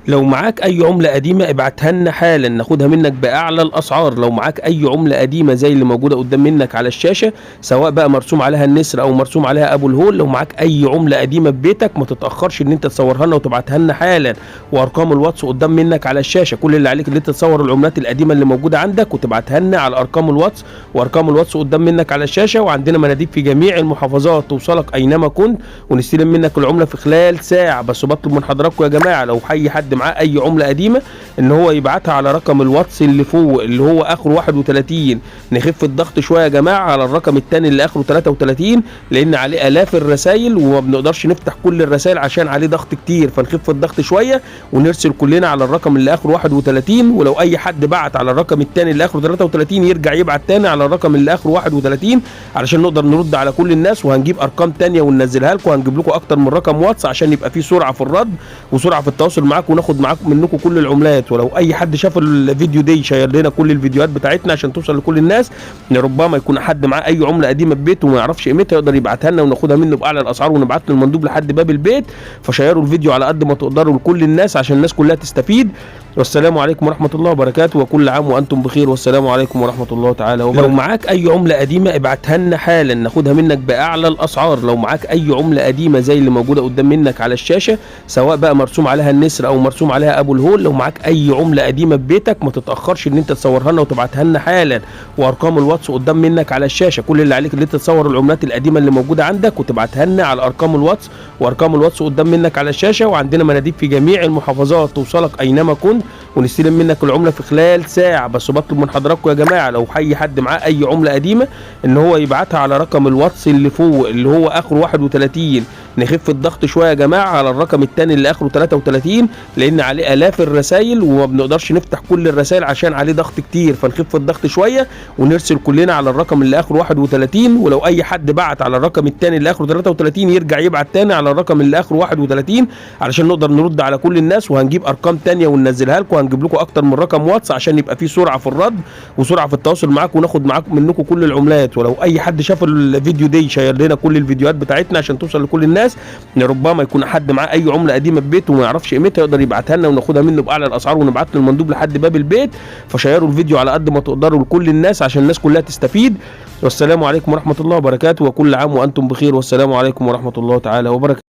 لو معاك اي عملة قديمة ابعتها لنا حالا، ناخدها منك باعلى الاسعار. لو معاك اي عملة قديمة زي اللي موجودة قدام منك على الشاشة، سواء بقى مرسوم عليها النسر او مرسوم عليها ابو الهول، لو معاك اي عملة قديمة في بيتك ما تتأخرش ان انت تصورها لنا وتبعتها لنا حالا. وارقام الواتس قدام منك على الشاشة، كل اللي عليك ان انت تصور العملات القديمة اللي موجودة عندك وتبعتها لنا على ارقام الواتس، وارقام الواتس قدام منك على الشاشة. وعندنا مناديب في جميع المحافظات توصلك اينما كنت، ونستلم منك العملة في خلال ساعة. بس بطلب من حضراتكم يا جماعة، لو اي حد معاه اي عملة قديمة ان هو يبعتها على رقم الواتس اللي فوق اللي هو اخره 31. نخف الضغط شوية يا جماعة على الرقم الثاني اللي اخره 33، لان عليه الاف الرسائل وما بنقدرش نفتح كل الرسائل عشان عليه ضغط كتير، فنخف الضغط شوية ونرسل كلنا على الرقم اللي اخره 31. ولو اي حد بعت على الرقم الثاني اللي اخره 33 يرجع يبعت تاني على الرقم اللي اخره 31 علشان نقدر نرد على كل الناس. وهنجيب ارقام تانية وننزلها لكم، وهنجيب لكم اكتر من رقم واتس عشان يبقى في سرعة في الرد وسرعة في التواصل معاكم، وناخد معاكم منكم كل العملات. ولو اي حد شاف الفيديو دي شير لنا كل الفيديوهات بتاعتنا عشان توصل لكل الناس، ان ربما يكون حد معاه اي عمله قديمة في بيته وما يعرفش قيمتها يقدر يبعتها لنا وناخدها منه باعلى الاسعار ونبعت له المندوب لحد باب البيت. فشيروا الفيديو على قد ما تقدروا لكل الناس عشان الناس كلها تستفيد. والسلام عليكم ورحمة الله وبركاته، وكل عام وانتم بخير، والسلام عليكم ورحمة الله تعالى وبركاته. لو معاك اي عمله قديمة ابعتها لنا حالا، ناخدها منك باعلى الاسعار. لو معاك اي عمله قديمة زي اللي موجودة قدام منك على الشاشة، سواء بقى مرسوم عليها النسر او مرسوم عليها ابو الهول، لو معاك اي عمله قديمة في بيتك ما تتاخرش ان انت تصورها لنا وتبعتها لنا حالا. وارقام الواتس قدام منك على الشاشة، كل اللي عليك ان انت تصور العملات القديمة اللي موجودة عندك وتبعتها لنا على ارقام الواتس، وارقام الواتس قدام منك على الشاشة. وعندنا مناديب في جميع المحافظات توصلك اينما كنت، ونستلم منك العملة في خلال ساعة. بس بطلب من حضراتكم يا جماعة، لو اي حد معاه اي عمله قديمة ان هو يبعتها على رقم الواتس اللي فوق اللي هو اخره 31. نخف الضغط شوية يا جماعة على الرقم الثاني اللي اخره 33، لان عليه الاف الرسائل وما بنقدرش نفتح كل الرسائل عشان عليه ضغط كتير، فنخف الضغط شوية ونرسل كلنا على الرقم اللي اخره 31. ولو اي حد بعت على الرقم الثاني اللي اخره 33 يرجع يبعت تاني على الرقم اللي اخره 31 علشان نقدر نرد على كل الناس. وهنجيب ارقام تانية وننزلها لكم، وهنجيب لكم اكتر من رقم واتس عشان يبقى في سرعة في الرد وسرعة في التواصل معاكم، وناخد معاكم منكم كل العملات. ولو اي حد شاف الفيديو دي شير لنا كل الفيديوهات بتاعتنا عشان توصل لكل الناس، ان ربما يكون حد معاه اي عمله قديمة في بيته وما يعرفش قيمتها يقدر يبعتها لنا وناخدها منه باعلى الاسعار ونبعت له المندوب لحد باب البيت. فشيروا الفيديو على قد ما تقدروا لكل الناس عشان الناس كلها تستفيد. والسلام عليكم ورحمة الله وبركاته، وكل عام وانتم بخير، والسلام عليكم ورحمة الله تعالى وبركاته.